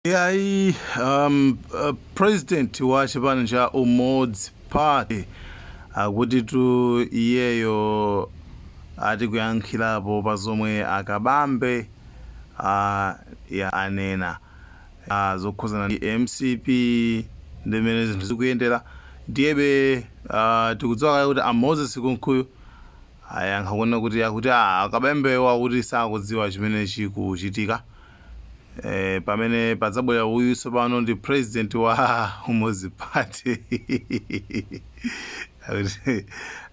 Yayi, president wa chipani cha Umodzi Party akuti tu iyeyo ati kuyankhirapo pa zomwe akabambe ya anena zokhuzana ndi MCP ndi mmene zinthu zikuyendera. Ndiyebe tikudziwa kale kuti a Moses Kunkuyu ayankha kuona kuti akuti akabambewo akuti sakudziwa chimene chikuchitika. Pamene padzabwera uyu tsopano ndi president wa Umodzi Party, akuti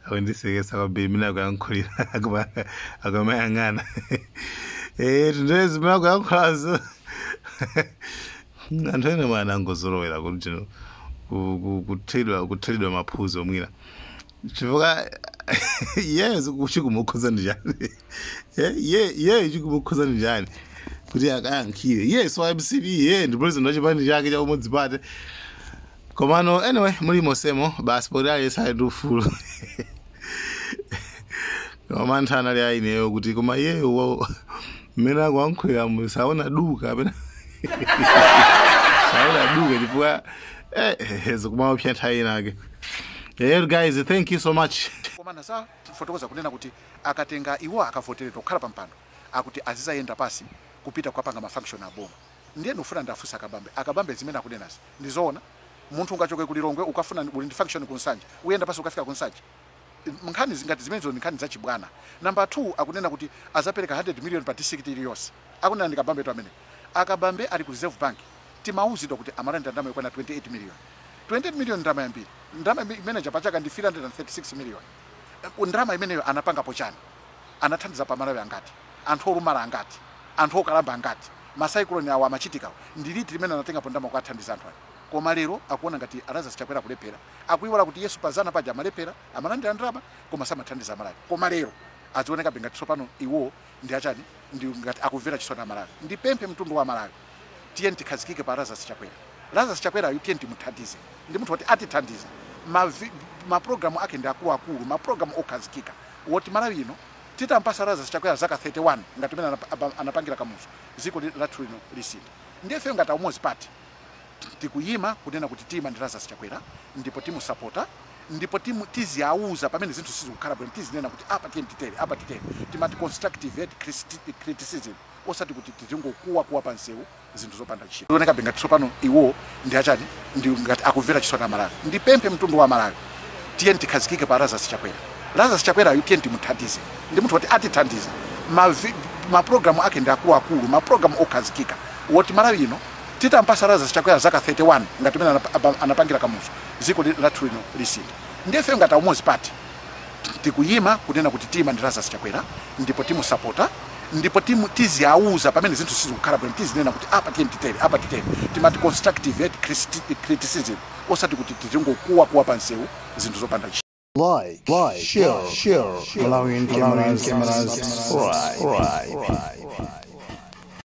akundisekesa kwambiri mene akuyankhulira, akumayang'ana tindere zimene akuyankhulazo. Anthu ene mwana angozolowera kuti chino kuthiridwa maphuzo mwina, chifukwa iyeyo chikumukhuza ndi chani? Iyeyo chikumukhuza ndi chani kuti akayankhire? Iye so MCP, iye ndi president wa chipani chake cha Umodzi Party. Komano anyway, muli mosemo basi, poti aliyense ali ndi ufulu. Koma anthu anali aineyo kuti koma iyeyo mmene akuyankhulira saona duka apena saona duka, chifukwa zikumaopsa nthawi inake. Guys, thank you so much. Koma nasafotokoza kunena kuti akatenga iwo akavoteredwa kukhala pa mpando, akuti azizayenda pasi kupita kukapanga ma function aboma. Ndiye ndikufuna ndafunsa akabambe, akabambe, zimene akunenazi ndizoona? Munthu ungachoke kulilongwe, ukafuna uli ndi function kunsanja, uyenda pasi ukafika kunsanja? Nkhani zingati zimenezo ni nkhani zachibwana. Number 2, akunena kuti azapereka 100 million pa district iliyonse. Akunena ndi kabambe tu amene. Akabambe ali ku Reserve Bank, timauzidwa kuti amalandira ndalama yokwana 28 million. 28 million ndalama yambiri. Ndalama imeneja pachaka ndi 336 million. Ndalama imeneyo anapangapo chani? Anathandiza pamalawi angati? Anthu olumala angati? Anthu okalamba angati? Ma cyclone awo amachitikawo, ndi liti limene anatengapo ndalama kukathandiza anthu aya? Koma lero akuona ngati Lazarus Chakwera kulephera. Akuiwala kuti Yesu pazana paja amalephera, amalandira ndalama koma samathandiza amalawi. Koma lero azioneka ngati tsopano iwo ndi achani, ndi ngati akumvera chisoni amalawi. Ndipemphe mtundu wa amalawi, tiye tikhazikike pa Lazarus Chakwera. Lazarus Chakwerayu tiye timuthandize, ndi munthu woti atithandiza. Mapulogalamu ake ndi akuluakulu, mapulogalamu okhazikika woti Malawi ino titampasa Lazarus Chakwera zaka 31 ngati mene anapangira Kamuzu, dziko lathu lino lisintha. Ndiye ifeyo ngati Umodzi Party tikuyima kunena kuti tiyima ndi Lazarus Chakwera, ndipo timusapota, ndipo tiziyauza pamene zinthu sizikukhala bwino. Tizinena kuti apa tiye titere, apa titere. Timati constructive criticism, osati kuti tizingokuwa kuwa pansewu zinthu zopanda ntchito. Oneka ngati tsopano iwo ndi achani, ndi ngati akumvera chisoni amalawi. Ndipemphe mtundu wa amalawi, tiye tikhazikike pa Lazarus Chakwera. Lazarus Chakwerayu tiye timuthandize, ndi munthu woti atithandiza. Mapulogalamu ake ndi akuluakulu, mapulogalamu okhazikika woti Malawi ino titampasa Lazarus Chakwera zaka 31 ngati mene anapangira Kamuzu, dziko lathu lino lisintha. Ndiye ifeyo ngati Umodzi Party tikuyima kunena kuti tiyima ndi Lazarus Chakwera, ndipo timusapota, ndipo tiziyauza pamene zinthu sizikukhala bwino. Tizinena kuti apa tiye titere, apa titere. Timati constructive criticism, osati kuti tizingokuwa kuwa pansewu zinthu zopanda ntchito. Like, share, share, Malawian cameras, subscribe.